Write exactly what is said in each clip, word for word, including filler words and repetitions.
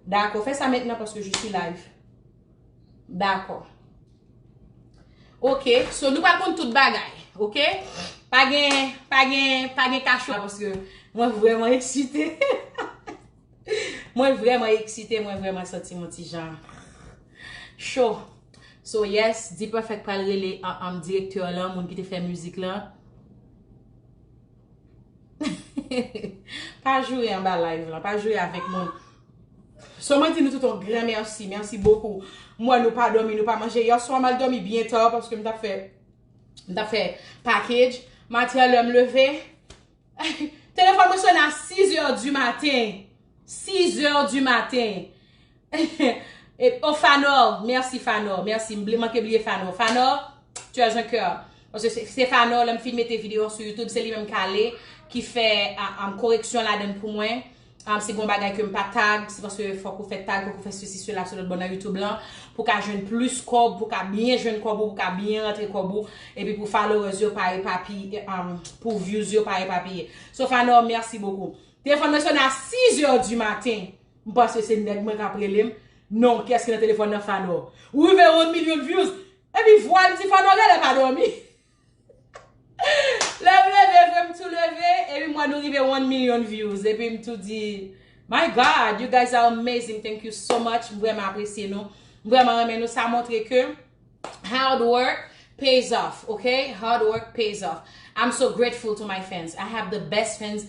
Dakò, fè sa mentnan paske je suis live. Dakò. Ok, so nou pral konn tout bagay, ok? Pa gen, pa gen, pa gen kachou paske mwen vrèman eksite. Mwen vrèman eksite, mwen vrèman santi m yon ti jan cho. So yes, D-Perfect pral rele an, an direktè lan, moun ki te fè mizik lan. Pa joure anba live lan, pa joure avèk moun. So mwen di nou tout yon gran mèsi, mèsi bokou. Mwen nou pa dòmi, nou pa manje. Yè swa m al dòmi byen ta paske m t ap fè, m t ap fè package. Maten an lè m leve, telefòn mwen sone a sis è di maten. Sis è di maten. E, oh, Fanor, mèsi Fanor, mèsi. M bli-, manke bliye Fanor. Fanor, tu as un cœur. Paske se, se Fanor, lè m fin mete videyo sou YouTube, se li menm k ale, ki fè, a, a, koreksyon ladan l pou mwen. A, si gon bagay ke m pa tag, se paske fòk ou fè tag, fòk ou fè sesi, sela, sou lòt bò nan YouTube lan, pou ka jwenn plis kòb, pou ka byen jwenn kòb ou, pou ka byen rantre kòb ou, epi pou followers yo pa epapiye, a, pou views yo pa epapiye. So Fanor, mèsi bokou. Telefòn mwen sone a sis è di maten. M panse se nèg mwen k ap rele m. Non, kiyès ki nan telefòn nan? Fanor. Ou rive yon milyon views. Epi vwa l di Fanor genlè pa dòmi. Lè m leve, vre m tou leve. Epi m wè nou rive one million views. Epi m tou di, my God, you guys are amazing. Thank you so much. M vrèman apresye nou. M vrèman renmen nou. Sa montre ke hard work pays off, okay? Hard work pays off. I'm so grateful to my fans. I have the best fans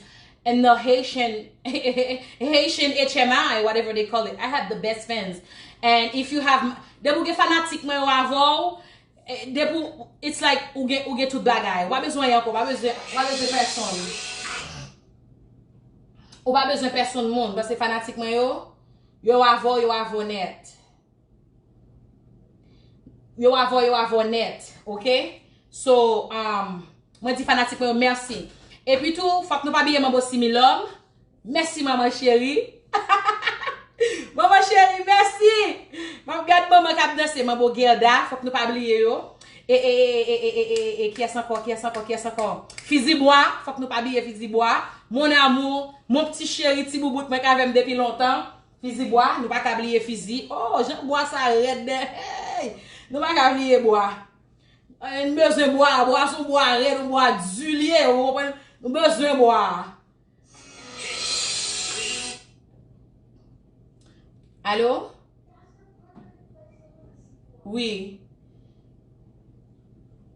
in the Haitian, Haitian H M I, whatever they call it. I have the best fans. And if you have, depi w gen fanatik mwen yo avè w, eh, depi w, it's like ou gen, ou gen tout bagay. Ou pa bezwen anyen ankò, ou pa bezwen, ou pa bezwen pèsonn. Ou pa bezwen pèsonn moun, paske fanatik mwen yo, yo avè w, yo avè w nèt. Yo avè w, yo avè w nèt, ok? So, um, mwen di fanatik mwen yo mèsi. Epi tou, fòk nou pa bliye Manbo Similòm. Mèsi, manman cheri. Manman cheri, mèsi. M ap gad manman k ap danse, Manbo Gerda, fòk nou pa bliye yo. E, e, e, kiyès ankò, kiyès ankò, kiyès ankò? Fizibwa, fòk nou pa bliye Fizibwa. Mon amour, mon pti cheri, ti boubout mwen k avè m depi lontan. Fizibwa, nou pa ka bliye Fizi. Oh, jan bwa sa rèd, hey! Nou pa ka bliye bwa. Eh, nou bezwen bwa, bwa se yon bwa rèd, yon bwa di li ye, ou konprann? Nou bezwen bwa. Alo? Wi.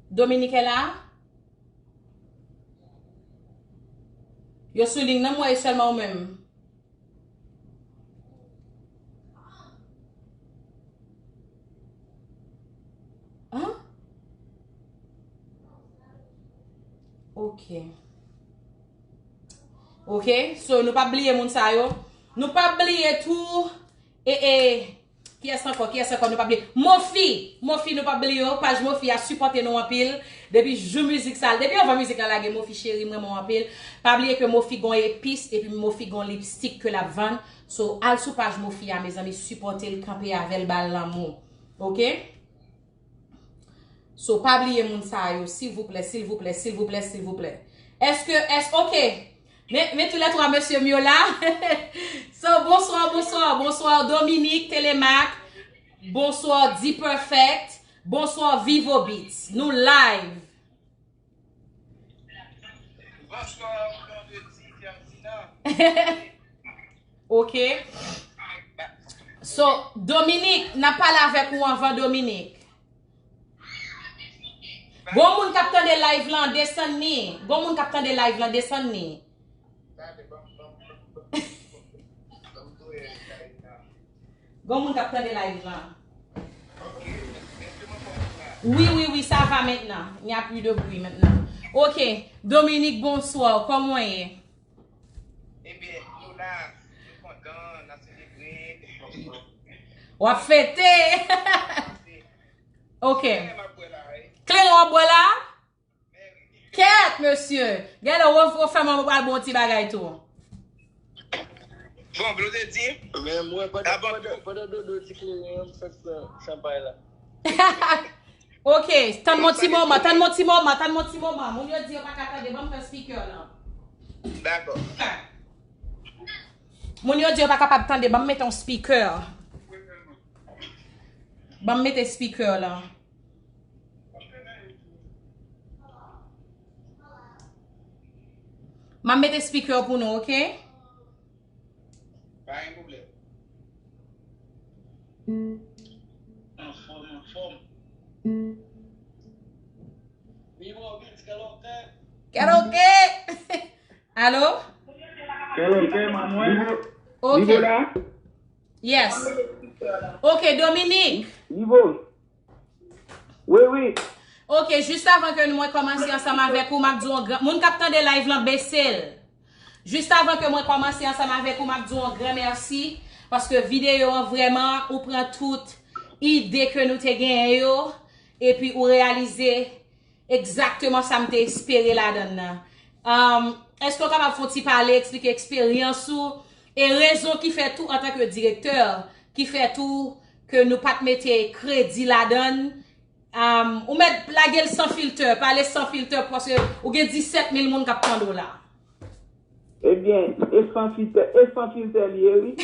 Dominique la? Yo sou liy nan, m wè e sèlman ou menm. An? Ok. Ok, so nou p ap bliye moun sa yo. Nou p ap bliye tou, e, e, kiyès ankò, kiyès ankò nou p ap bliye? Mofi, Mofi nou p ap bliye yo, paj Mofi a sipòte nou anpil. Depi jou mizik sa, depi anvan mizik la lage, Mofi cheri, m renmen w anpil. Pa bliye ke Mofi gon epis, epi Mofi gon lipstik ke l ap vann. So, al sou paj Mofi a, mezanmi, sipòte l, kanpe avè l, ba l lanmou. Ok? So, pa bliye moun sa yo, silvouplè, silvouplè, silvouplè, silvouplè. Èske, èske, ok. Men, men tou lè twa mesye m yo la. So, bonswa, bonswa, bonswa Dominique Telemaque. Bonswa D-Perfect. Bonswa Vivo Beats. Nou live. Bonswa, Blondedy Ferdinand. Ok. So, Dominique, n ap pale avèk ou anvan, Dominique. Gon moun k ap tande live lan, desann ni. Gon moun k ap tande live lan, desann ni. Gon moun k ap tande live lan. Wi, wi, wi, sa va mentnan. Il n'y a plus de bruit maintenant. Ok. Dominique, bonsoir. Kòman w ye? Ebyen, nou la, nou kontan, n ap selebre. W ap fete! Ok. Kleren m ap bwè la, wi. Kleren w ap bwè la? Kèt, mesye! Gade, w, w fè m pral bon ti bagay tou. Bon, Blondedy. Men mwen, pandan, pandan, pandan Dodo di kleren an, m sot pran chanpay la. Ok, tann m yon ti moman, tann m yon ti moman, tann m yon ti moman. Moun yo di yo pa ka tande, ban m fè speaker lan. Dakò. Moun yo di yo pa kapab tande, ban m mete yon speaker. Ban m mete speaker la. M ap mete speaker pou nou, oke? Pa gen pwoblèm. Anfòm, anfòm. Vivo Beats, que lo que? Kaloke! Alo? Kaloke, manmwen. Ok. Nivo la? Yes. Ok, Dominique. Nivo. Wi, wi. Ok, jis avan ke mwen kòmanse ansanm avèk ou, m ap di yon gran, moun k ap tande live lan, bese l. Jis avan ke mwen kòmanse ansanm avèk ou, m ap di yon gran mèsi, paske videyo an vrèman, ou pran tout ide ke nou te genyen yo, epi ou reyalize egzakteman sa m te espere ladan l nan. Um, èske w kapab fè yon ti pale, eksplike eksperyans ou, e rezon ki fè tou, antanke direktè, ki fè tou ke nou pa t mete kredi ladan l? Um, ou mèt lage l san filtè, pale san filtè, paske ou gen disèt mil moun k ap tande w la. Ebyen, e san filtè, e san filtè li ye, wi.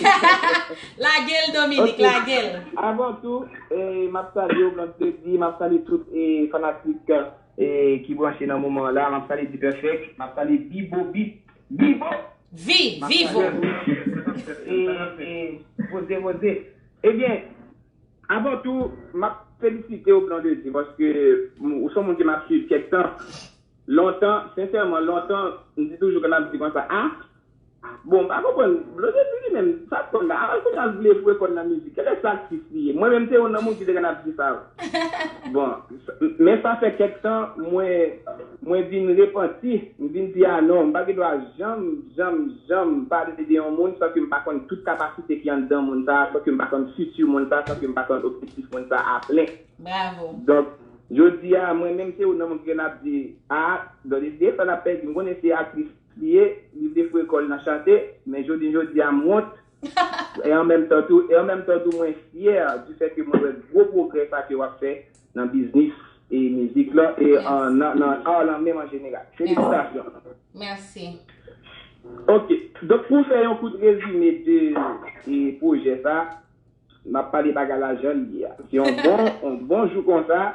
Lage l, Dominique, ok, lage l. Avan tou, eh, m ap salye w, Blan Fredi, m ap salye tout, eh, fanatik, eh, ki branche nan moman an la, m ap salye D-Perfect, m ap salye Bibo Beat, Bibo! Vi, m ap vivo! Salye nou. E, e, poze, poze. Ebyen, avan tou, m ap felisite w, Blan Fredi, paske m, ou se yon moun ke m ap swiv kèk tan. Lontan, sensèman, lontan, m di toujou ke n ap di konsa, a, bon, m pa konprann, Blondedy li menm, sa l konn la, a, kounye a l vle foure kò l nan mizik, kilès atis li ye? Mwen menm, se youn nan moun ki te konn ap di sa. Bon, s-, men sa fè kèk tan, mwen, mwen vin repanti, m vin di, a non, m pa gen dwa janm, janm, janm pale de yon moun san ke m pa konn tout kapasite ki anndan moun sa, san ke m pa konn fiti moun sa, san ke m pa konn objektif moun sa a plen. Bravo. Donk, jodi a, mwen menm se youn nan moun ki gen ap di, a, Blondedy, sa n ap pèdi, m konnen se aktris li ye, li vle foure kò l nan chante, men jodi, jodi a, m wont. E an menm tan tou, e an menm tan tou, mwen fyè du fait ke mwen wè gwo pwogrè sa ke w ap fè nan biznis e mizik lan, e an, nan, nan art lan menm an jeneral. Felisitasyon. Mèsi. Ok. Donk, pou fè yon kout rezime de, e, pwojè sa, m ap pale bagay la jan l ye a. Se yon bon, yon bon jou konsa,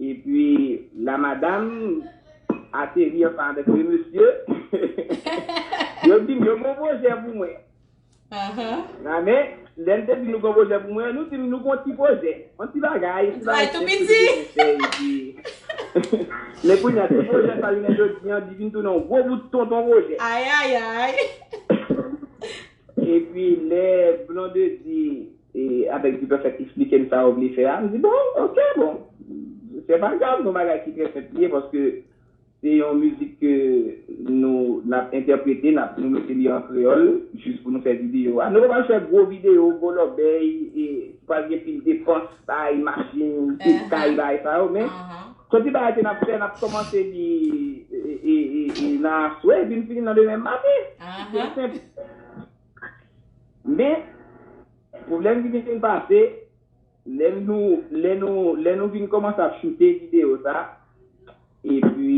epi la madam ateri ansanm avèk le mesye. Yo di m, yo gen yon pwojè pou mwen. Ahan. Nan men, lè n te di nou gen yon pwojè pou mwen, nou di m nou gen yon ti pwojè, yon ti bagay, yon ti bagay tou piti. Epi, men kounye a, ti pwojè sa, jounen jodi a, li vin tounen yon gwo bout tonton pwojè. Ay, ay, ay. Epi, lè Blondedy, e, avèk D-Perfect eksplike m sa yo vle fè a, m di, bon, ok, bon. Se pa grav, se yon bagay ki trè senp li ye, paske se yon mizik ke nou, n ap entèprete, n ap, nou mete li an kreyòl, jis pou nou fè videyo a. Nou pa pral fè gwo videyo, gwo lòbèy, e, pral gen pil depans, bay, machin, pil kay, bay sa yo, men, se ti bagay ke n ap fè, n ap kòmanse li, e, e, e, e, nan aswè, epi n fini nan demen maten. Se senp. Men, pwoblèm ki vin pase, lè nou, lè nou, lè nou vin kòmanse ap choute videyo sa, epi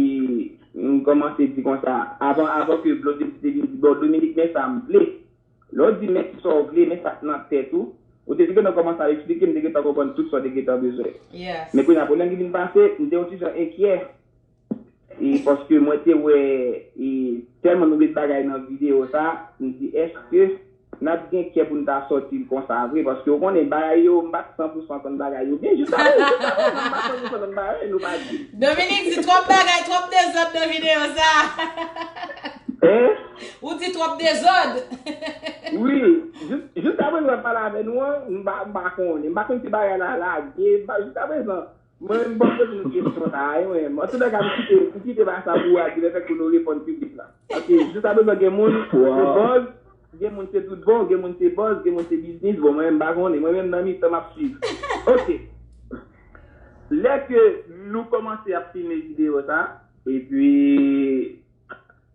m kòmanse di konsa, avan, avan ke Blondedy te vin di, bon, Dominique, men sa m vle. Lè w di men sa w vle, men sa k nan tèt ou, ou te gentan kòmanse ap eksplike m, m te gentan konprann tout sa w te gentan bezwen. Men kounye a, pwoblèm ki vin pase, m te yon ti jan enkyè. E paske mwen te wè, e tèlman nou met bagay nan videyo sa, m di, èske n ap gen kè pou n ta sòti l konsa vre? Paske w konnen bagay yo, m pa t san pou san konn bagay yo byen. Jiska prezan, jiska prezan, m pa san pou san konn bagay yo, nou pa di. Dominique di twòp bagay, twòp dezòd nan videyo sa. Hein? Ou di twòp dezòd. Wi, jis-, jiska prezan, m ap pale avè nou an, m pa, m pa konnen. M pa konn si bagay la lage, m pa, jiska prezan. Mwen menm, m poko poze nou kesyon sa a, wi, mwen menm. Antouka, m kite, m kite bagay sa pou Adi, lè fèt pou nou reponn piblik la. Paske jiska prezan, gen moun se buzz, gen moun se tout bon, gen moun se buzz, gen moun se biznis. Bon, mwen menm, m pa konnen. Mwen menm, nan mitan, m ap swiv. Ok. Lè ke nou kòmanse ap filme videyo sa, epi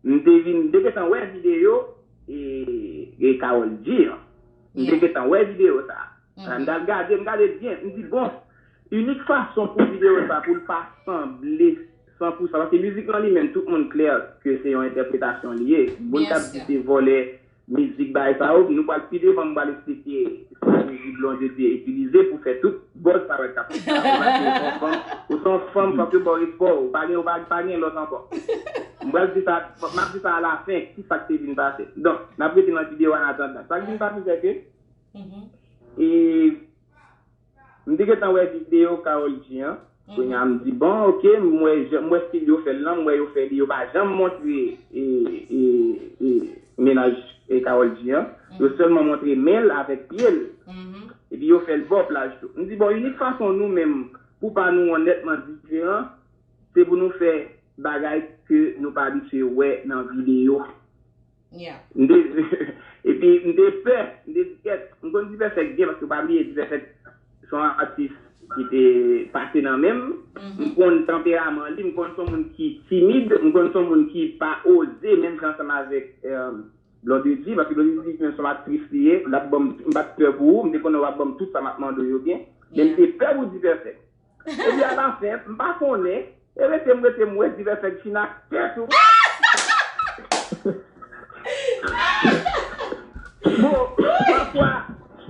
m te vin, m te gentan wè videyo, e, e Karol G an. M te gentan wè videyo sa. M t al gade, m gade byen, m di, bon, inik fason pou videyo sa, pou l pa sanble san pou san, paske mizik lan li menm, tout moun klè ke se yon entèpretasyon li ye. Moun k ap di se vòlè, mizik, bagay sa yo, nou pral pi devan, m pral eksplike estrateji Blondedy itilize pou fè tout buzz parèt k ap fèt la. Ou se yon fanm, ou se yon fanm, fòk yo ba w respè w. Ou pa gen, ou pa, pa gen lòt ankò. M pral di sa, m ap di sa alafen, ki sa k te vin pase. Donk, n ap rete nan videyo a, an atandan. Sa k vin pase, se ke, e, m te gentan wè videyo Carol G an. Kounye a, m di, bon, oke, m wè, jan- m wè stil yo fè l lan, m wè yo fè li, yo pa janm montre e, e, e, mennaj e Carol G an. Yo sèlman montre men l avèk pye l. Epi yo fè l bò plaj tou. M di, bon, inik fason nou menm, pou pa nou, onètman diferan, se pou nou fè bagay ke nou pa abitye wè nan videyo. M te, epi m te pè, m te di kèt, m konn Divèfèk byen, paske pa bliye Divèfèk se yon atis ki te pase nan men m. M konn tanperaman li, m konn se yon moun ki timid, m konn se yon moun ki pa oze menm jan ansanm avèk Blondedy, paske Blondedy menm se yon aktris li ye, l ap ban m, m pa t pè pou ou, m te konnen w ap ban m tout sa m ap mande w yo byen, men m te pè pou Divèfèk. Epi alafen, m pa konnen, e rete m rete m wè Divèfèk fin ak tèt ou. Bon, pafwa,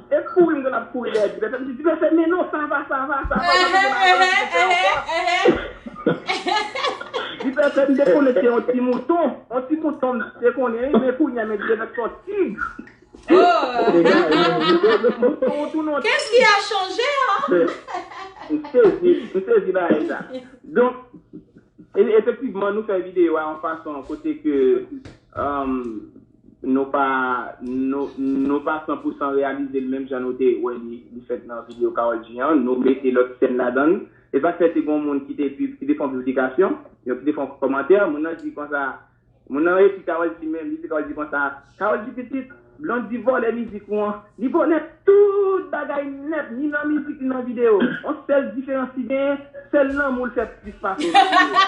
e kouri m konn ap kouri dèyè Divèfèk, m di, Divèfèk, men non, sa va, sa va, sa va, pa gen avan Divèfèk ankò. Divèfèk, m te konnen se yon ti mouton, yon ti mouton m te konnen, men kounye a, men Divèfèk se yon tig. Oh! Qu'est-ce qui a changé, hein? M sezi, m sezi bagay sa. Donk, e- efektivman, nou fè videyo a yon fason kote ke, um, nou pa, nou, nou pa san pou san reyalize l menm jan nou te wè li, li fèt nan videyo Carol G an. Nou mete lòt sèn ladan l. E sa k fè te gen yon moun ki te, ki te fè yon piblikasyon, yon ki te fè yon kòmantè. Moun nan di konsa, Moun nan ekri Carol G menm, li di Carol G konsa, Carol G pitit, Blondedy vòlè mizik ou an, li vòlè tout bagay nèt, ni nan mizik, ni nan videyo. On sèl diferans li genyen, sèl lanmou l fè plis pase w nan videyo.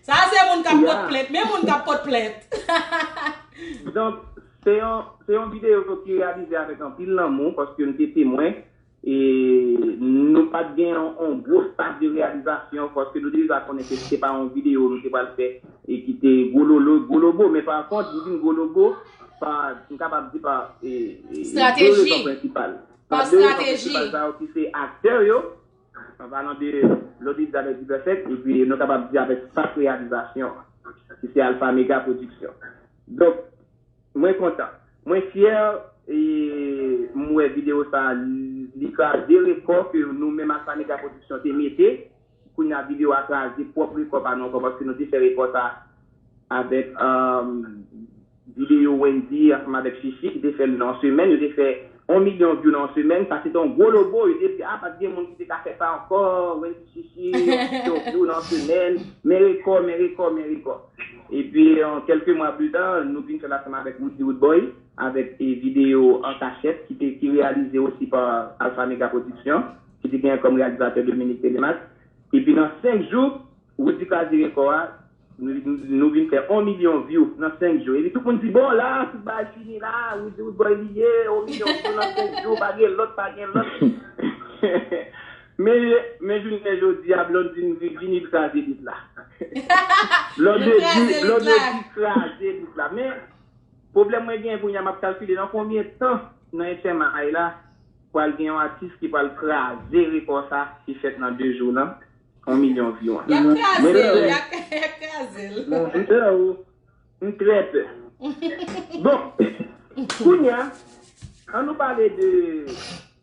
Sa se moun k ap pot plent, men moun k ap pot plent. Donk, se yon, se yon videyo ki reyalize avèk anpil lanmou, paske m te temwen. E nou pa t gen yon, yon gwo staf de reyalizasyon, paske nou deja konnen ke se pa yon videyo nou te pral fè e ki te gwololo, gwolobo, men pa kont, li vin gwolobo pa, m kapab di pa, e, e, de rezon prensipal. Pa de rezon prensipal sa yo ki se aktè yo, an palan de Lodi Elizabeth Diperfect, epi nou kapab di avèk staf reyalizasyon, ki se Alpha Mega Production. Donk, Mwen kontan. Mwen fyè, e m wè videyo sa a, li kraze rekò ke nou menm Alpha Mega Production te mete. Kounye a videyo a kraze pwòp rekò pa nou ankò, paske nou te fè rekò sa avèk, um, videyo Wendy ansanm avèk Chichi ki te fè l nan yon semèn. Yo te fè yon milyon view nan yon semèn. Sa se te yon gwo lobo. Yo te di, a, pa t gen moun ki te ka fè sa ankò. Wendy, Chichi, yon milyon view nan yon semèn. Men rekò, men rekò, men rekò. Epi, an kèlke mwa pli ta, nou vin fè l ansanm avèk Woody Woodboy, avèk, e, videyo An Kachèt, ki te, ki reyalize osi pa Alpha Mega Production, ki te genyen kòm reyalizatè Dominique Telemaque. Epi nan senk jou, Woody kraze rekò a, nou, nou, nou vin fè yon milyon view nan senk jou. Epi tout moun di, bon, la, tout bagay fini la, Woody Woodboy li ye, yon milyon view nan senk jou, pa gen lòt, pa gen lòt. Men, men jounen jodi a, Blondedy vin, vin kraze lit la. Blondedy, Blondedy kraze lit la. Men, pwoblèm mwen genyen kounye a, m ap kalkile nan konbyen tan nan H M I la, pral gen yon atis ki pral kraze rekò sa ki fèt nan de jou lan, yon milyon view an. Y ap kraze l, y ap, y ap kraze l. M trè pè. Bon, kounye a, an nou pale de...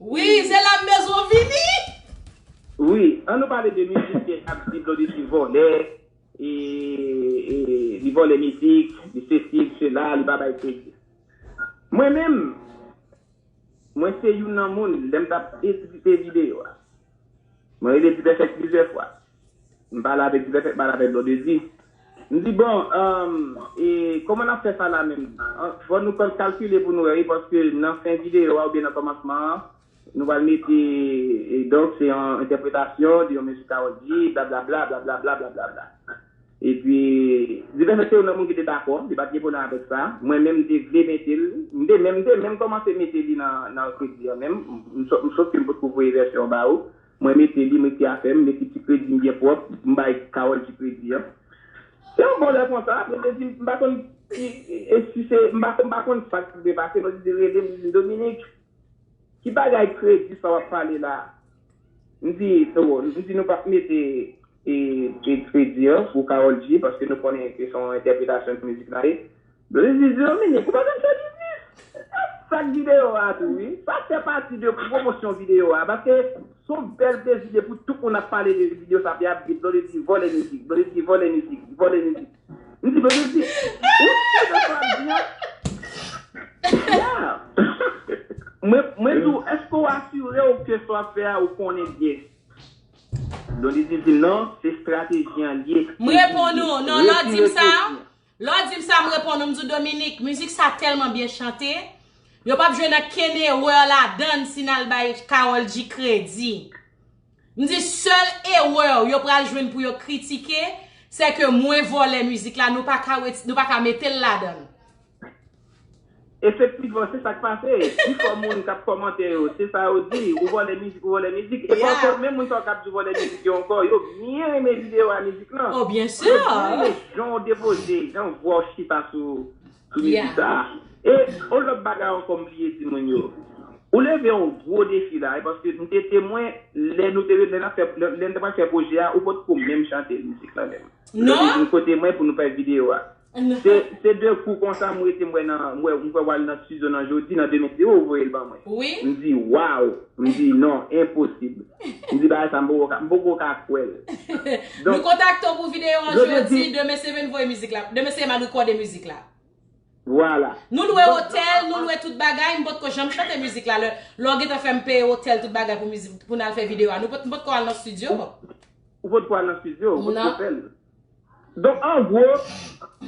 Wi, se la m bezwen w vini. Wi, an nou pale de mizik ke y ap di Blondedy vòlè, e, e, li vòlè mizik, li sesi, li sela, li pa bay kredi. Mwen menm, mwen se youn nan moun, lè m t ap edite videyo a, mwen rele Diperfect plizyè fwa. M pale avèk Diperfect, m pale avèk Blondedy. M di, bon, um, e kòman n ap fè sa la menm? An, fò nou kal-, kalkile pou nou wè, wi, paske nan fen videyo a oubyen nan kòmansman an, nou pral mete, e donk, se yon entèpretasyon de yon mizik Carol G, blablabla, blablabla, blablabla. Epi, Diperfect se youn nan moun ki te dakò, li pa t gen pwoblèm avèk sa. Mwen menm, m te vle mete l. M te menm, m te menm kòmanse mete li nan, nan kredi an menm. M, m sòt, m sòt ke m potko voye vèsyon an ba ou. Mwen mete li, m mete afè m, m mete ti kredi m byen pwòp, m bay Carol G kredi an. Se yon bon lè konsa, Blondedy, m pa konn si, e si se, m pa, m pa konn sa k te pase, Blondedy rele m, li di, Dominique, ki bagay kredi sa w ap pale la? M di, oh, m di nou p ap mete e, e kredi an pou Karol G, paske nou konnen ke se yon entèpretasyon mizik la ye. Blondedy di, Dominique, ou pa konn fè biznis? Sa k videyo a tou, wi. Sa fè pati de pwomosyon videyo a, paske se yon bèl plezi depi tout moun ap pale de videyo sa, epi ap di Blondedy vòlè mizik, Blondedy vòlè mizik, vòlè mizik. M di, Blondedy, ou si de sa w ap di an? Yeah. Mwen, mwen di w, èske w asire w ke sa w ap fè a, ou konnen byen? Blondedy di, non, se estrateji an l ye. M reponn ou, non, lè w di m sa, lè w di m sa, m reponn ou, m di w, Dominique, mizik sa tèlman byen chante, yo p ap jwenn ankenn erè ladan l si n al bay Karol G kredi. M di, sèl erè yo pral jwenn pou yo kritike, se ke mwen vòlè mizik la, nou pa ka reti-, nou pa ka mete l ladan l. Efektivman, se sa k pase. Pifò moun k ap kòmante yo, se sa yo di. Ou vòlè mizik, ou vòlè mizik. E pa ankò, menm moun sa yo k ap di w vòlè mizik yo ankò, yo byen renmen videyo a, mizik lan. Oh, byen si. Yo byen renmen jan w depoze, jan vwa w chita sou, sou mizik sa a. E yon lòt bagay ankò m bliye di moun yo. Ou leve yon gwo defi la, e paske m te temwen lè nou te, lè n ap fè, lè, lè n te pral fè pwojè a, ou potko menm chante mizik lan menm. Non. Lè vin kote mwen pou nou fè videyo a. Se, se de kou konsa m rete m wè nan, m wè, m wè w al nan estidyo nan jodi, nan demen se ou voye l ban mwen. Wi. M di, waw. M di, non, enposib. M di, bagay sa, m poko ka, m poko ka kwè l. Nou kontakte w pou videyo an jodi, demen se vin voye mizik la. Demen se m al rekòde mizik la. Vwala. Nou lwe otèl, nou lwe tout bagay, m potko janm chante mizik la. Lè, lè w gentan fè m peye otèl, tout bagay pou mizik, pou n al fè videyo a. Nou pot, m potko al nan estidyo. Ou potko al nan estidyo, ou potko fè l. Donk, an gwo,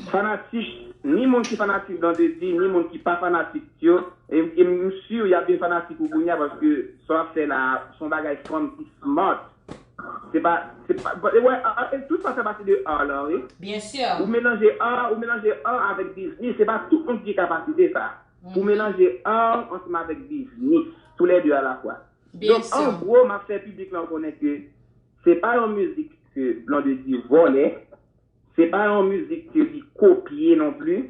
fanatik, ni moun ki fanatik Blondedy, ni moun ki pa fanatik yo, e, e m si y ap vin fanatik ou kounye a, paske sa w ap fè la, se yon bagay fanm ki smart. Se pa, se pa, but, wè, a, a, tout sa fè pati de art lan, wi. Byen si. Ou melanje art, ou melanje art avèk biznis, se pa tout moun ki gen kapasite sa. Ou melanje art ansanm avèk biznis, tou lè de alafwa. Donk, an gwo, m ap fè piblik lan konnen ke se pa yon mizik ke Blondedy vòlè, se pa yon mizik ke li kopye non pli.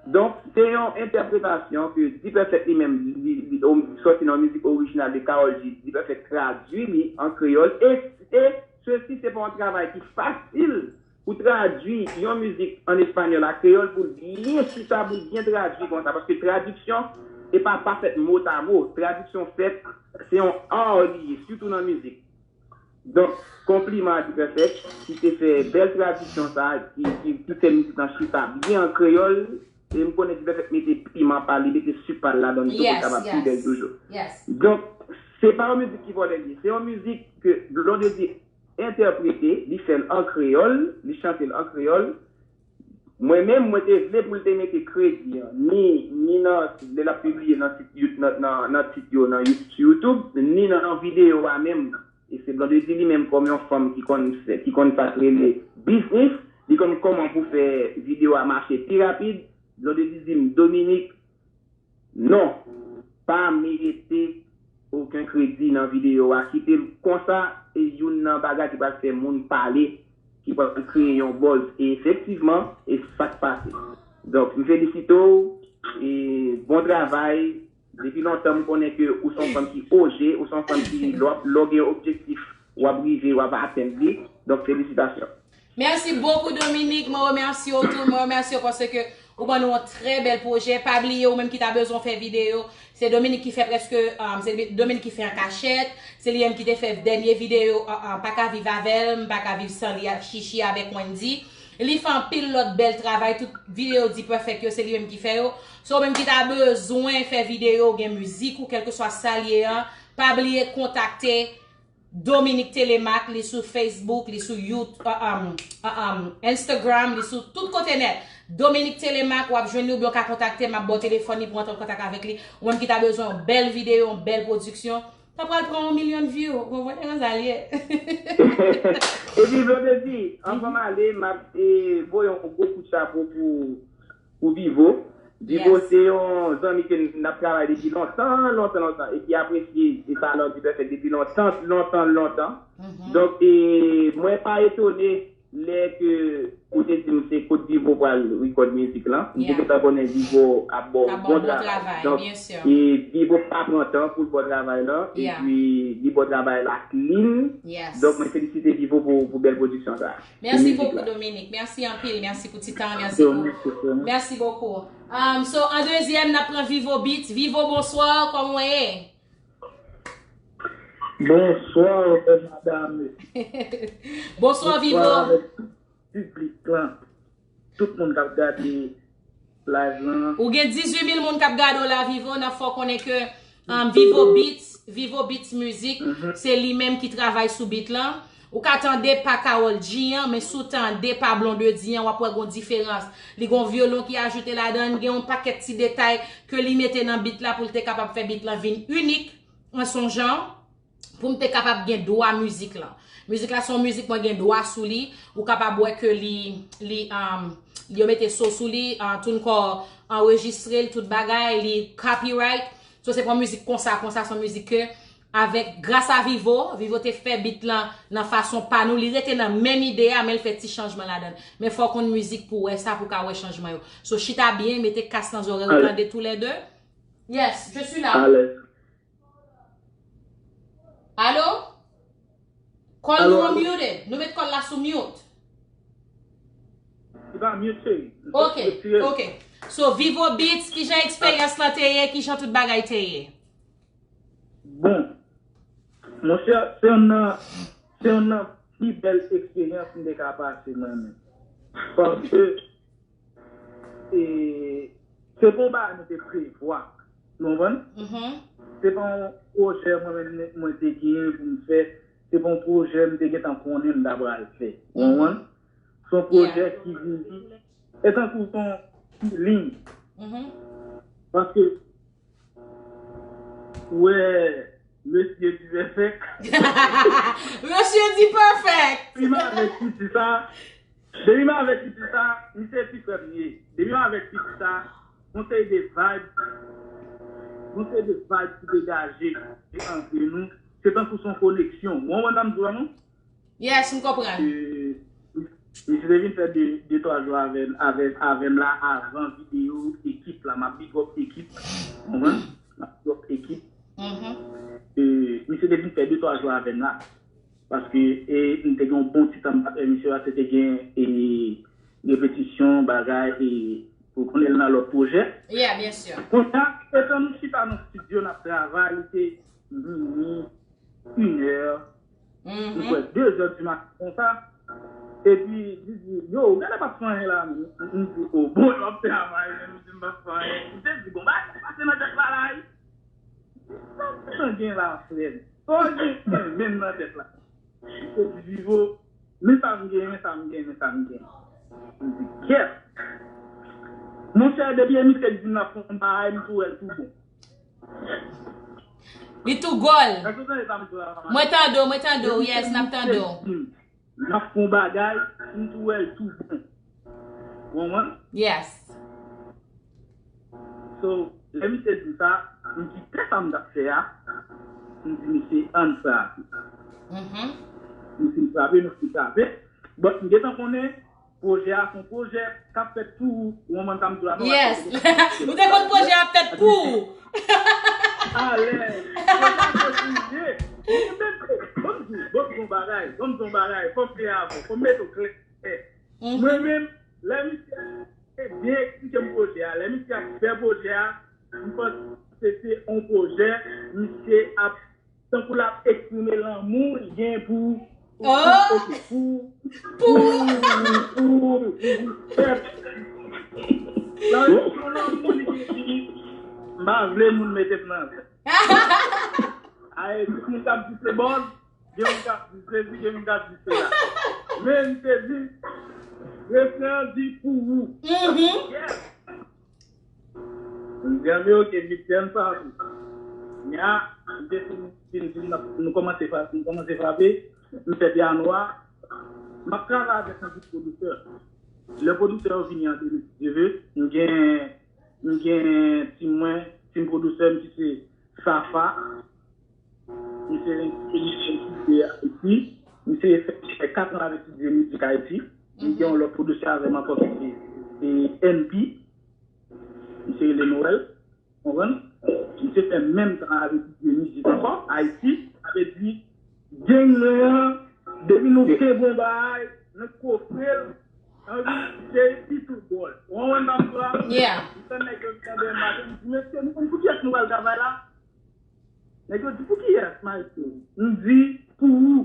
Donk, se yon entèpretasyon ke D-Perfect li menm, li, li, li sòti nan yon mizik orijinal de Karol G. D-Perfect tradui li an kreyòl. E, e sesi se pa yon travay ki fasil pou tradui yon mizik an espanyòl a kreyòl, pou l byen chita, pou l byen tradui konsa. Paske tradiksyon, e pa, pa fèt motamo. Tradiksyon fèt, se yon art li ye, sitou nan mizik. Donk, konpliman a D-Perfect ki te fè bèl tradiksyon sa, ki, ki, ki fè mizik lan chita byen an kreyòl. E m konnen D-Perfect mete piman pa li, mete sik pa l ladan l tou pou l kapab pi bèl toujou. Donk, se pa yon mizik ki vòlè li ye. Se yon mizik ke Blondedy entèprete, li fè l an kreyòl, li chante l an kreyòl. Mwen menm, mwen te vle pou l te mete kredi an, ni, ni nan, lè l ap pibliye nan tit You-, nan, nan, nan tit yo, nan You-, sou YouTube, ni nan, nan videyo a menm. E se Blondedy li menm kòm yon fanm ki konn fè, ki konn sa k rele biznis, li konn kòman pou fè videyo a mache pi rapid. Blondedy di m, Dominique, non, pa mete okenn kredi nan videyo a, kite l konsa, e youn nan bagay ki pral fè moun pale, ki pral kreye yon buzz. E efektivman, e sa k pase. Donk, m felisite w, e bon travay. Depi lontan, m konnen ke ou se yon fanm ki oze, ou se yon fanm ki, lè w ap, lè w gen yon objektif, w ap rive, w ap atenn li. Donk, felisitasyon. Mèsi bokou, Dominique. Mwen remèsye w tou. Mwen remèsye w paske ou ban nou yon trè bèl pwojè. Pa bliye, ou menm ki ta bezwen fè videyo, se Dominique ki fè prèske, um, se Dominique ki fè an kachèt. Se li menm ki te fè dènye videyo, uh, uh, Pa ka viv avè l, M pa ka viv san li, ak Chichi avèk Wendy. Li fè anpil lòt bèl travay. Tout videyo D-Perfect yo, se li menm ki fè yo. So, ou menm ki ta bezwen fè videyo, gen mizik ou kèlkeswa sa l ye an, pa bliye kontakte Dominique Telemaque, li sou Facebook, li sou YouTube, uh, um, uh, um, Instagram, li sou tout kote nèt. Dominique Telemaque, w ap jwenn li oubyen w ka kontakte m, m ap ba w telefòn li pou w antre an kontak avèk li. Ou menm ki ta bezwen yon bèl videyo, yon bèl pwodiksyon, sa pral pran yon milyon view. Ou konprann sa l ye? Epi, Blondedy, anvan m ale, m ap, eh, voye yon gwo kout chapo pou pou Vivo. Vivo se yon zanmi ke n ap travay depi lontan, lontan, lontan, e ki apresye e talan D-Perfect depi lontan, lontan, lontan. Donk, e, mwen pa etone lè ke ou te di m se kot Vivo pral record mizik lan, m te gentan konnen Vivo ap ba w bon travay. Donk, e Vivo pa pran tan pou l ba w travay lan, epi li ba w travay la clean. Donk, mwen felisite Vivo pou, pou bèl pwodiksyon sa a. Mèsi bokou, Dominique. Mèsi anpil. Mèsi pou ti tan. Mèsi pou. Mèsi bokou. Um, so, an dezyèm, n ap pran Vivo Beats. Vivo, bonswa. Kòman w ye? Bonswa, madam. Bonswa, Vivo. Bonswa avèk tout piblik lan. Tout moun k ap gade live lan. Ou gen dizuit mil moun k ap gade w la, Vivo. N ap fè w konnen ke um, Vivo Beats, Vivo Beats Music, se li menm ki travay sou beat lan. Ou ka tande pa Karol G an, men si w tande pa Blondedy an, w ap wè gon diferans. Li gon vyolon ki ajoute ladan, gen yon pakèt ti detay ke li mete nan beat la pou l te kapab fè beat lan vin inik, an se yon jan, pou m te kapab gen dwa mizik lan. Mizik la se yon mizik mwen gen dwa sou li, ou kapab wè ke li, li, um, yo mete so sou li, uh, TuneCore anrejistre l, tout bagay, li copyright. So se pa yon mizik konsa, konsa, se yon mizik ke avèk, gras a Vivo, Vivo te fè beat lan nan fason pa nou, li rete nan menm ide a, men l fè ti chanjman ladan l. Men fò w konn mizik pou w wè sa, pou w ka wè chanjman yo. So chita byen, mete kas nan zòrèy w, tande toulède. Yes, je suis là. Alèz. Alo? Kòl nou an muted. Nou met kòl la sou mute. Li pa mute, cheri. Ok, ok. So, Vivo Beats, kijan eksperyans lan te ye, kijan tout bagay te ye? Bon, monchè, se youn nan, se youn nan pi bèl eksperyans m te ka pase mwen menm. Paske, e, se pa yon bagay nou te prevwa. Nou konprann? Se pa yon pwojè mwen menm mwen te genyen pou m fè. Se pa yon pwojè m te gentan konnen m ta pral fè. Ou konprann? Se yon pwojè ki vini. E tankou se yon feeling. Paske, ou wè, mesye di perfect. Mesye di perfect. Li m avèk piti sa. Depi m avèk piti sa, misye pi frè m ye. Depi m avèk piti sa, gon seri de vibe, gon seri de vibe ki degaje antre nou. Se tankou se yon koneksyon. Ou konprann sa m di w la, non? Yes, m konprann. Misye te vin fè de, de twa jou avè, avè, avè m la avan videyo ekip la. M ap big up ekip. Ou konprann? M ap big up ekip. Misye te vin fè de twa jou avè m la. Paske, e, m te gen yon bon ti tan m pa t wè misye, paske te gen, e, repetisyon, bagay, e, ou konnen l nan lòt pwojè. Yeah, byen si. Kounye a, etan nou chita nan estidyo, n ap travay, li te mini, inè, m kwè de zè di maten konsa. Epi, li di, "Yo, ou genlè p ap fè anyen la, non?" M di, "O, bon, yo ap travay, men m di m p ap fè anyen." M te di, "Bon, bagay sa pase nan tèt la la, wi." Sa m gentan gen la, frè m? Sa w genyen menm nan tèt la? Misye di, "Vivo, men sa m gen, men sa m gen, men sa m gen." M di, "Kèt." Monchè, depi misye di m l ap fè yon bagay, m tou wè l tou bon. Li tou gòl. Èske w tande sa m di w la, mama? Mwen tande w, mwen tande w, yes, n ap tande w. Depi misye di m l ap fè yon bagay, m tou wè l tou bon. Ou konprann? Yes. So, lè misye di m sa, m di, "Kisa m t ap fè a?" M di, "Misye, ann frape." Misye frape, misye frape. But m gentan konnen pwojè a se yon pwojè k ap fèt pou ou. Ou konprann sa m di w la, non? Yes. Ou te konn pwojè a ap fèt pou ou. Alèz. Pwojè a fèt pou ou ye. Ou menm, bon, bon, bon bagay, bon, bon bagay, fò m klè avè w, fò m mete w klè. Mwen menm, lè misye te byen eksplike m pwojè a, lè misye ap fè pwojè a, m panse se yon pwojè, misye ap, tankou l ap eksprime lanmou li gen pou, pou, pou, pou, pou, pou, pou, pou, pèp. Lanmou, lanmou li gen pou, m pa vle moun mete m nan zè. Aye, tout moun k ap di se bòz, gen moun k ap di Jezi, gen moun k ap di sela. Men m te di, refren an di pou ou. Yes. M di, "Anben, oke, m te di m sa tou." Nya, m te fin, fin, fin, nou kòmanse frape, nou kòmanse frape, m fè pyano a. M ap travay avèk yon gwoup pwodiktè. Lè pwodiktè yo vini an de mil dizuit, m gen, m gen tim mwen, tim pwodiktè m ki se Safa. Misye, misye, misye de Ayiti. Misye fè kat an l ap etidye mizik Ayiti. Li gen yon lòt pwodisè avè m ankò ki se e, N P. Misye rele Noël. Konprann? Misye fè menm tan avèk mizik ankò, Ayiti, sa vle di, gang lan, depi nou kenbe yon bagay, nou kofre l, anvi se li tou bòl. Ou konprann sa m di la? Yeah. M tann nèg yo ki tande maten, m di, "Mesye, nou konn pou kiyès nou pral travay la?" Nèg yo di, "Pou kiyès, maestro?" M di, "Pou ou."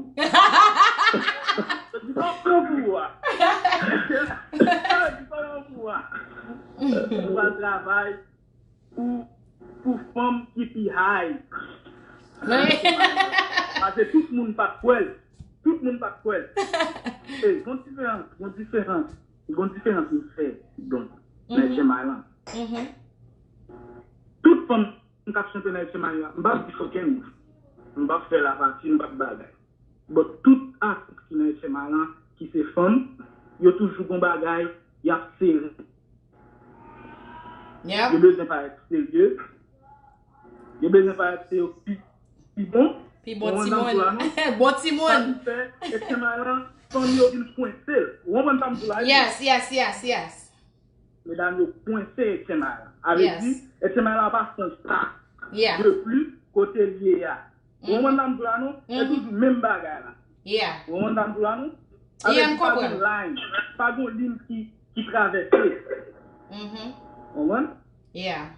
Yo di, "Kòman pou ou a?" Yo di, "Kòman pou ou a?" Nou pral travay pou, pou fanm ki pi high. Paske tout moun pa t kwè l. Tout moun pa t kwè l. E, gon diferans, gon diferans, gon diferans m fè, donk, nan H M I lan. Tout fanm k ap chante nan H M I lan, m p ap di fucking, m p ap fè lapati, m p ap bagay. But tout atis ki nan H M I lan, ki se fanm, yo toujou gon bagay, y ap sere. Yep. Yo bezwen parèt serye. Yo bezwen parèt se yo ki pi bon. Pi bon timoun. Bon timoun. Sa ki fè H M I lan, fanm yo vin kwense l. Ou konprann sa m di la? Yes, yes, yes, yes. Medam yo kwense H M I lan. Avè di, H M I lan pa fon sa. Yeah. De plis, kote l ye a. Ou konprann sa m di la non? E toujou menm bagay la. Yeah. Ou konprann sa m di la non? Yeah, m konprann. Pa gon line, pa gon liy ki, ki travèse. Ou konprann? Yeah.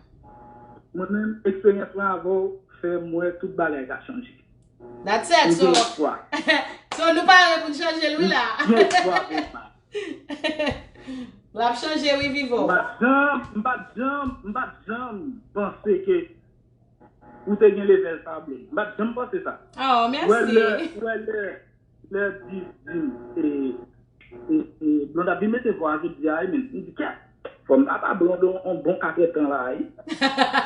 Mwen menm, eksperyans mwen avè w fè m wè tout bagay ka chanje. That's it. So, so nou pare pou n chanje l wi la. L ap chanje wi, Vivo. M pa t janm, m pa t janm, m pa t janm panse ke ou te gen level sa, Blonde. M pa t janm panse sa. Oh, mèsi. Ou wè lè, ou wè lè, lè Div di m, e, e, e, Blonde ap vin mete vwa jodi a, e, men, m di, "Kèt, fò m ta ba Blonde on, on bon katrèdtan la, wi."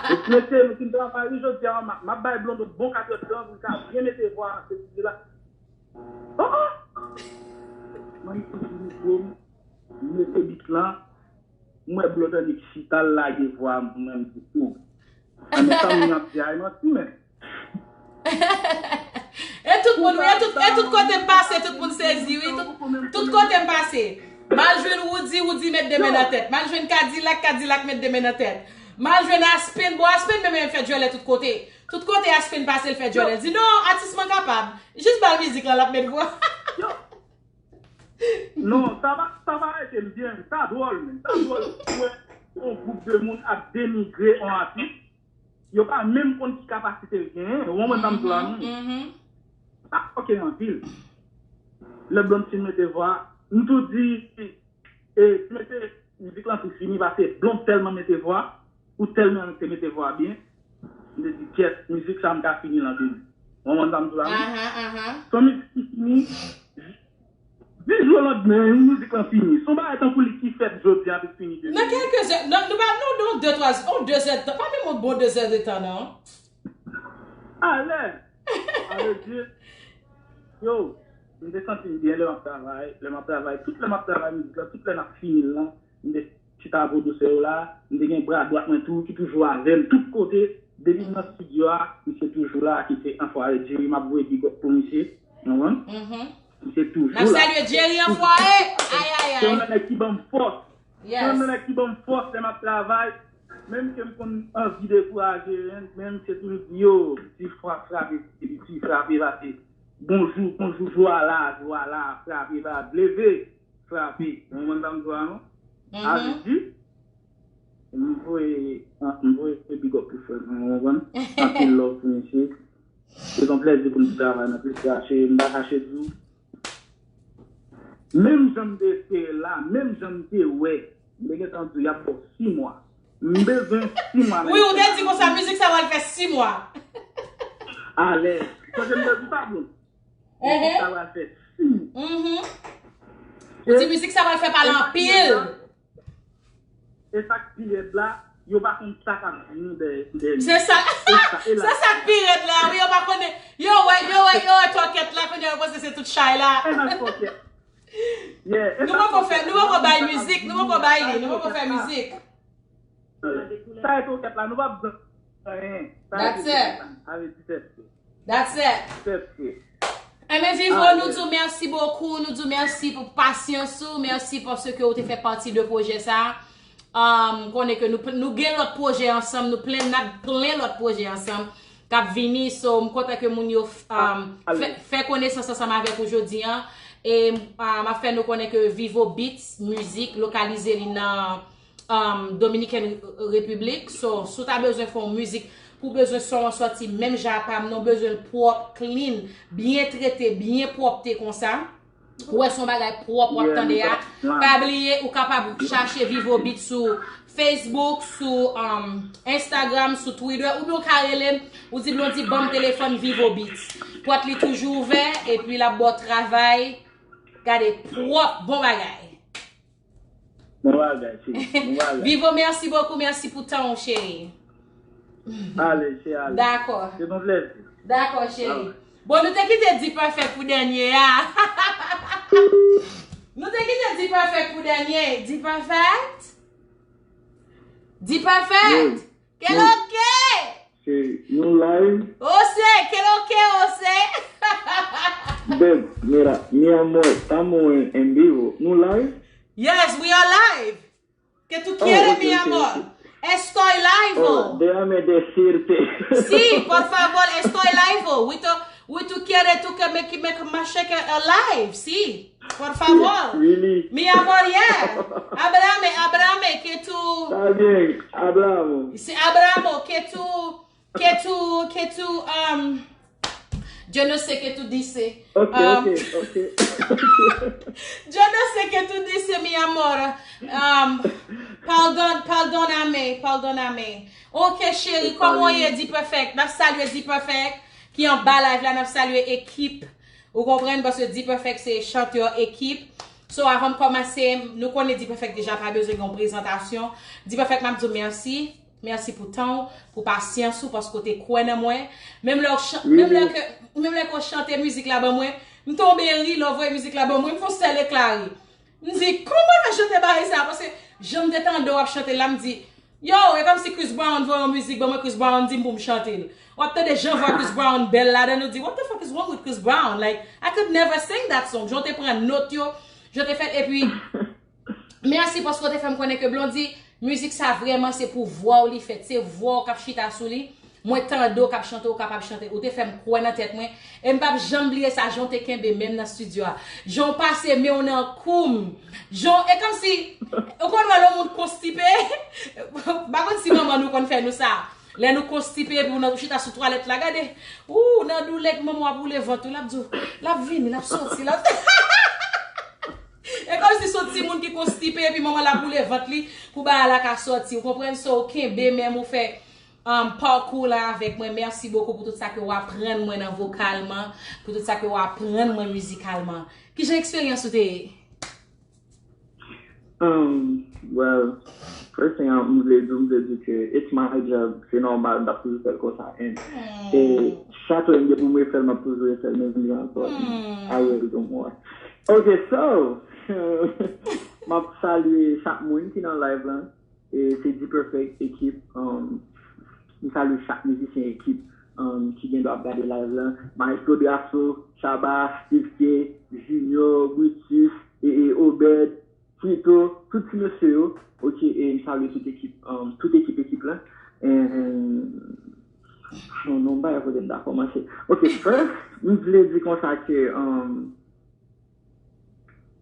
Epi mesye, nou fin travay, wi, jodi a, m ap, m ap bay Blonde on bon katrèdtan pou l ka byen mete vwa, se di la. Oh, oh! Mwen, m soti mikwo m, m mete bit lan, m wè Blonde annik chita, l lage vwa m, mwen, m di, "Oh." An men sa moun ap di a, e manti, men. E tout moun, e tout, e tout kote m pase, tout moun sezi, wi. Tout, tout kote m pase. M al jwenn Woody, Woody met de men nan tèt. M al jwenn Kadilak, Kadilak met de men nan tèt. M al jwenn Aspen, bon, Aspen menm, menm fè djòlè tout kote. Tout kote Aspen pase, l fè djòlè. L di, "Non, atis mwen kapab." Jis ba l mizik la, l ap met vwa. Non, sa va, sa va rete m byen. Sa dwòl, men. Sa dwòl pou wè yon gwoup de moun ap denigre yon atis. Yo pa menm konn ki kapasite l genyen. Ou konprann sa m di la, non? Sa choke anpil. Lè Blonde fin mete vwa, m tou di, e, si mete mizik lan tou fini, paske Blonde tèlman mete vwa, ou tèlman te mete vwa byen, m te di, "Kèt, mizik sa m ka fini l an de jou." Ou konprann sa m di la, non? Se yon mizik ki fini, di jou landmen, mizik lan fini. Se yon bagay tankou li ki fèt jodi a, li fini demen. Nan kèlke zè, nan, nou pa, nou, nou, de, twa, on de zè tan, pa menm on bon de zè de tan, non. Alè, avèdi, yo, m te santi m byen lè m ap travay, lè m ap travay, tout lè m ap travay mizik lan, tout lè n ap fini l lan, m te chita avè pwodisè yo la, m te gen bra dwat mwen tou, ki toujou avè m, tout kote, depi m nan estidyo a, misye toujou la, ki se Anfwaye Jerry, m ap voye big up pou misye, ou konprann? Misye toujou la. N ap salye Jerry Anfwaye, ay, ay, ay. Se yon nèg ki ban m fòs, se yon nèg ki ban m fòs lè m ap travay, menm ke m konn anvi dekouraje, men misye toujou di, "Yo, ti fwa frape, ti frape, frape, bonjou, bonjou, jou a la, jou a la, frape, frape, leve." Frape. Ou konprann sa m di w la, non? Avèdi, m voye, m voye big up pou frè m, ou konprann? Anpil love pou misye. Se yon plèzi pou m travay nan plis rache, m pa kache di w. Menm jan m te espere l la, menm jan m te wè, m te gentan di w y ap ba w sis mwa. M bezwen sis mwa nan. Wi, ou te di konsa, mizik sa pral fè sis mwa. Alèz. Sonje m te di w sa, Blonde. Mizik sa pral fè sis mwa. Ou di mizik sa pral fè pale anpil. E sa k pi rèd la, yo pa konn sa k ap vini dèyè, dèyè. Se sa. Se sa k pi rèd la, wi, yo pa konnen. Yo wè, yo wè, yo wè tòkèt la, kounye a yo panse se tout chay la. E nan tòkèt. Nou poko fè, nou poko bay mizik, nou poko bay li, nou poko fè mizik. Sa e tòkèt la, nou pa bezwen anyen. Sa e tòkèt la. Avèdi tèt. That's it. Tèt. Enben Vivo, nou di w mèsi bokou, nou di w mèsi pou pasyans ou, mèsi paske ou te fè pati de pwojè sa. Um, konnen ke nou, nou gen lòt pwojè ansanm, nou plen, n ap plen lòt pwojè ansanm k ap vini. So, m kontan ke moun yo um, fè, fè konesans ansanm avèk ou jodi an. E um, m ap fè nou konnen ke Vivo Beats Mizik lokalize li nan um, Dominican Republic. So, si w ta bezwen fè yon mizik, pou bezwen son an sòti menm jan a pa m, non, bezwen l pwòp, clean, byen trete, byen pwòpte konsa. Ou wè se yon bagay pwòp w ap tande a. Pa bliye, ou kapab chache Vivo Beat sou Facebook, sou um, Instagram, sou Twitter, oubyen ou ka rele m, ou di Blondy ban m telefòn Vivo Beats. Pòt li toujou ouvè, epi l ap ba w travay. Gade, pwòp, bon bagay. Bon bagay, cheri. Bon bagay. Vivo, mèsi bokou, mèsi pou tan w, cheri. Ale, se ale. Dakò. Se yon plezi. Dakò, cheri. Bon, nou te kite D-Perfect pou dènye a. Nou te kite D-Perfect pou dènye. D-Perfect? D-Perfect? Ke lo ke? Cheri, nou live. Ose, ke lo ke, Ose? Babe, mira, mi amor, estamos en, en vivo. Nou live? Yes, we are live. Que tú quieres, mi amor? Estoy live. Oh, déjame decirte. Sí, por favor, estoy live. We to, we to quiere tú que me, que me, me cheque a live, sí. Por favor. Really? Mi amor, yeah. Ábrame, ábrame, que tú. Está bien, hablamos. Sí, hablamos, que tú, que tú, que tú, um, yo no sé qué tú dices. Ok, um, ok, ok. Yo no sé qué tú dices, mi amor. Um, pardon, pardóname, pardóname. Ok, cheri, kòman w ye, D-Perfect? N ap salye D-Perfect ki anba live la, n ap salye ekip. Ou konprann? Paske D-Perfect se chantè ekip. So, avan m kòmanse, nou konnen D-Perfect deja pa bezwen gen yon prezantasyon. D-Perfect, m ap di w mèsi. Mèsi pou tan w, pou pasyans ou, paske w te kwè nan mwen. Menm lè w chan-, menm lè ke, menm lè ke w chante mizik la ban mwen, m tonbe ri lè w voye mizik la ban mwen, m fè yon sèl ekla ri. M di, kòman w fè chante bagay sa? Paske jan m te tande w ap chante la, m di, yo, e kòmsi Chris Brown voye yon mizik ban mwen, Chris Brown di m pou m chante l. W ap tande jan vwa Chris Brown bèl ladan, nou di, what the fuck is wrong with Chris Brown? Like, I could never sing that song. Jan w te pran nòt yo, jan w te fè, epi, mèsi paske w te fè m konnen ke Blondy, mizik sa vrèman se pou vwa w li fèt. Se vwa w k ap chita sou li. Mwen tande w k ap chante, w kapab chante. Ou te fè m kwè nan tèt mwen. E m p ap janm bliye sa, jan w te kenbe men m nan estidyo a. Jan w pase men w nan kou m. Jan w, e kòmsi, ou konn wè lè yon moun konstipe? M pa konn si manman nou konn fè nou sa. Lè nou konstipe, epi w nan, ou chita sou twalèt la, gade. Ou nan doulè, epi manman w ap woule vant ou, l ap di w, l ap vini, l ap soti, l ap E kòmsi se yon timoun ki konstipe epi manman l ap woule vant li pou bagay la ka sòti. Ou konprann? So, kenbe men m, ou fè um, pakou la avèk mwen. Mèsi bokou pou tout sa ke w aprann mwen nan vokalman, pou tout sa ke w aprann mwen mizikalman. Kijan eksperyans ou te ye? Um, well, first thing, m vle di, m vle di ke it's my job, se nòmal, m t ap toujou fè l konsa. And e chak lè m gen pou m refè l, m ap toujou refè l menm jan ankò. I will do more. Ok, so, m ap salye chak moun ki nan live lan. E se D-Perfect ekip. Um, m salye chak mizisyen ekip um, ki gen dwa ap gade live lan. Maestro Drasso, Shabba, Steve K, Junior, Brutus, e, e, Obed, Frito, tout ti mesye yo. Ok, e m salye tout ekip, um, tout ekip ekip lan. And, non, non, m pa wè kote m ta kòmanse. Ok, first, m vle di konsa ke um,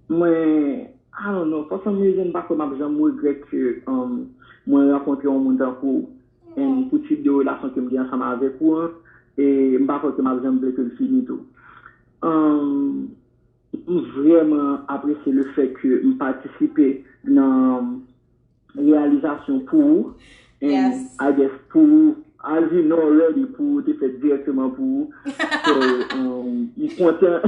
mwen, I don't know, for some reason, m pa kwè m ap janm regrèt ke um, mwen rankontre yon moun tankou ou. And pou tip de relasyon ke m gen ansanm avèk ou an, e m pa kwè ke m ap janm vle ke l fini tou. Um, M vrèman apresye le fè ke m patisipe nan reyalizasyon pou ou. And I guess pou ou, as you know already, pou ou te fèt dirèkteman pou ou. So, um, m kontan.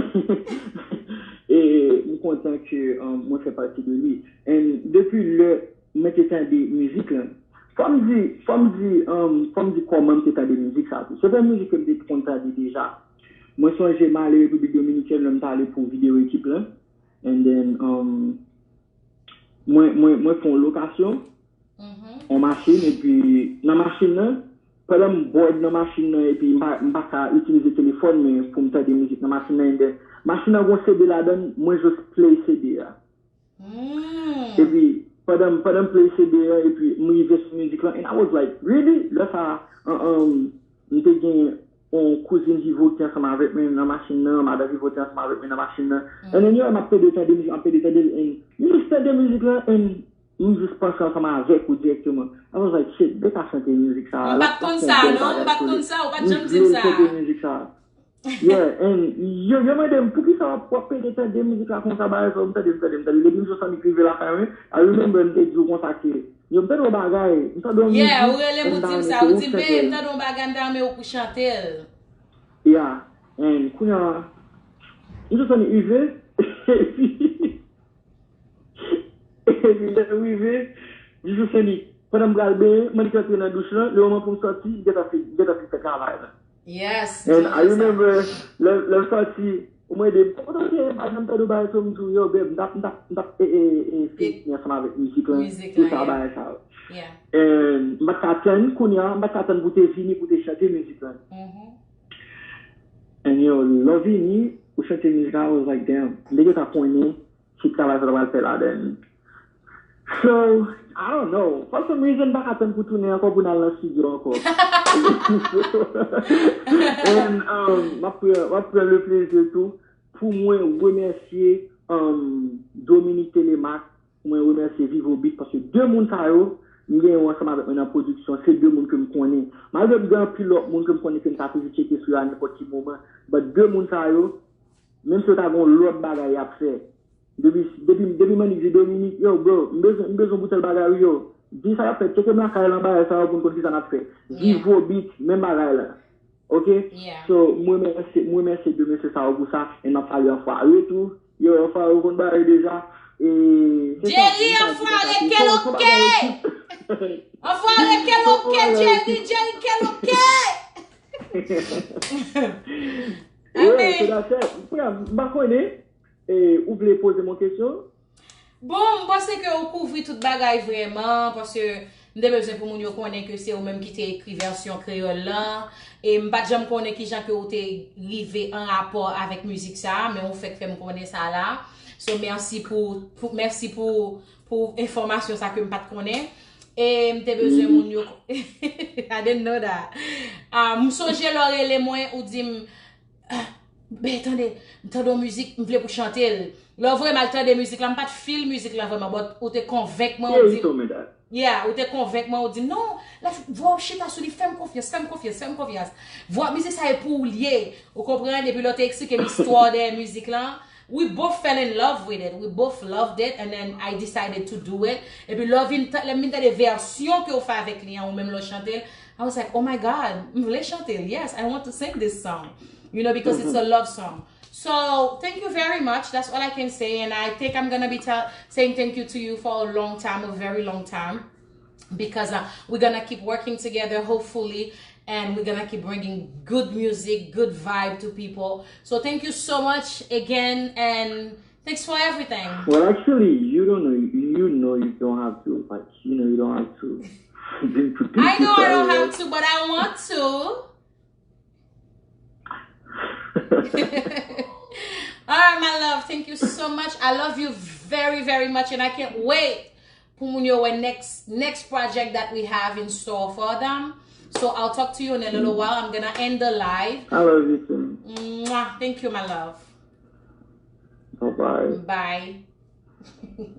E m kontan ke um, mwen fè pati de li. And depi lè mwen te tande mizik lan, fò m di, fò m di, um, fò m di kòman m te tande mizik sa tou. Se pa yon mizik ke m te konn tande deja. Mwen sonje m ale Repiblik Dominikèn lè m t ale pou videyo ekip lan. And then, um, mwen, mwen, mwen fè yon lokasyon, yon machin, epi nan machin nan, pandan m bored nan machin nan, epi m pa, m pa ka itilize telefòn mwen pou m tande mizik nan machin nan, and then, machin nan gon C D ladan l, mwen just play C D a. Hmm. Epi, pandan, pandan m play C D a, epi m rive sou mizik lan, and I was like, really? Lè sa, um, um, m te gen yon kouzin Vivo ki ansanm avèk mwen nan machin nan, madan Vivo te ansanm avèk mwen nan machin nan. And then, yo, m ap pede tande mizik, m ap pede tande l, and m just tande mizik lan, and m just panse ansanm avèk ou dirèkteman. I was like, shit, Becca chante mizik sa. M pa t konn sa, non, m pa t konn sa, ou pa t janm di m sa. Chante mizik sa. Yeah, and yo, yo mande m, poukisa w ap, w ap pede tande mizik la konsa, bagay sa, m tande, m tande, m tande. Depi m sot annik rive lakay mwen, I remember m te di w konsa ke, yo, m tande yon bagay, m tande yon mizik. Yeah, ou rele m, ou di m sa, ou di, babe, m tande yon bagay, m ta renmen ou pou chante l. Yeah, and kounye a, m sot annik rive, epi, epi lè m rive, m sot annik, pandan m pral benyen, m annik rantre nan douch lan, le moman pou m soti, m gentan fin, m gentan fin fè travay la. Yes. And I remember, lè, lè m soti, ou mande m, "Kote w te ye?" M pa janm tande w bay so, m di w, "Yo, babe, m t ap, m t ap, m t ap, e, e, e, fini ansanm avèk mizik lan, Mizik tout lan, sa yeah. Bagay sa yo." Yeah. And m pa t ka tann kounye a, m pa t ka tann pou te vini, pou te chante mizik lan. Mhm. And yo, lè w vini, ou chante mizik la, I was like, damn, m te gentan konnen ki travay sa w pral fè ladan. So, I don't know. For some reason, m pa ka tann pou tounen ankò pou n al nan studio ankò. And, um, m ap pran, m ap pran le plezi tou pou mwen remèsye, um, Dominique Telemaque, pou mwen remèsye Vivo Beat, paske de moun sa yo, m gen yo ansanm avèk mwen nan pwodiksyon, se de moun ke m konnen. Malgre m gen anpil lòt moun ke m konnen ke m ka toujou tcheke sou yo a nenpòt ki moman, but de moun sa yo, menm si yo ta gen yon lòt bagay y ap fè, depi, depi, depi m annik di Dominique, yo, bro, m bezwen, m bezwen pou tèl bagay, wi, yo. Di sa y ap fè, tcheke m lakay lan bagay sa yo pou n konn kisa n ap fè. Yeah. Vivo Beat, menm bagay la. Ok? Yeah. So, mwen remèsye, mwen remèsye de mesye sa yo pou sa, e m ap salye Anfware tou. Yo, Anfware, ou konn bagay deja. E, se sa, Jerry, se sa, Anfware, se sa, keloke? se sa, se sa. Anfware, keloke, Jerry, Jerry, keloke? Yeah, Amen. So that's it. Frè, m pa konnen, e, ou vle poze m yon kesyon? Bon, m panse ke ou kouvri tout bagay vrèman, paske m te bezwen pou moun yo konnen ke se ou menm ki te ekri vèsyon kreyòl lan. E m pa t janm konnen kijan ke ou te rive an rapò avèk mizik sa, men ou fèk fè m konnen sa la. So, mèsi pou, pou, mèsi pou, pou enfòmasyon sa ke m pa t konnen. E m te bezwen moun yo. I didn't know that. Ah, m sonje lè w rele mwen, ou di m, "Ah, ben, tande, m tande yon mizik, m vle pou chante l." Lè w voye m al tande mizik la, m pa t feel mizik la vrèman, but ou te konvenk mwen, Yeah, ou you di m, told me that. Yeah, ou te konvenk mwen, ou di m, "Non, la, vwa w chita sou li, fè m konfyans, fè m konfyans, fè m konfyans. Vwa, mizik sa e pou ou l ye." Ou konprann? Epi lè w te eksplike m istwa dèyè mizik lan, we both fell in love with it. We both loved it, and then I decided to do it. Epi lè w vin ta-, lè m vin tande vèsyon ke w fè avèk li an, ou menm lè w chante l, I was like, "Oh my God, m vle chante l. Yes, I want to sing this song." You know, because it's a love song. So, thank you very much. That's all I can say. And I think I'm gonna be tell, saying thank you to you for a long time, a very long time. Because uh, we're gonna keep working together, hopefully. And we're gonna keep bringing good music, good vibe to people. So, thank you so much again. And thanks for everything. Well, actually, you don't know, you know you don't have to, like, you know, you don't have to. I know I don't have to, but I want to. All right, my love, thank you so much. I love you very, very much, and I can't wait pou moun yo wè next, next project that we have in store for them. So I'll talk to you in a little while. I'm gonna end the live. I love you too. Mwah. Thank you, my love. Bye bye. Bye.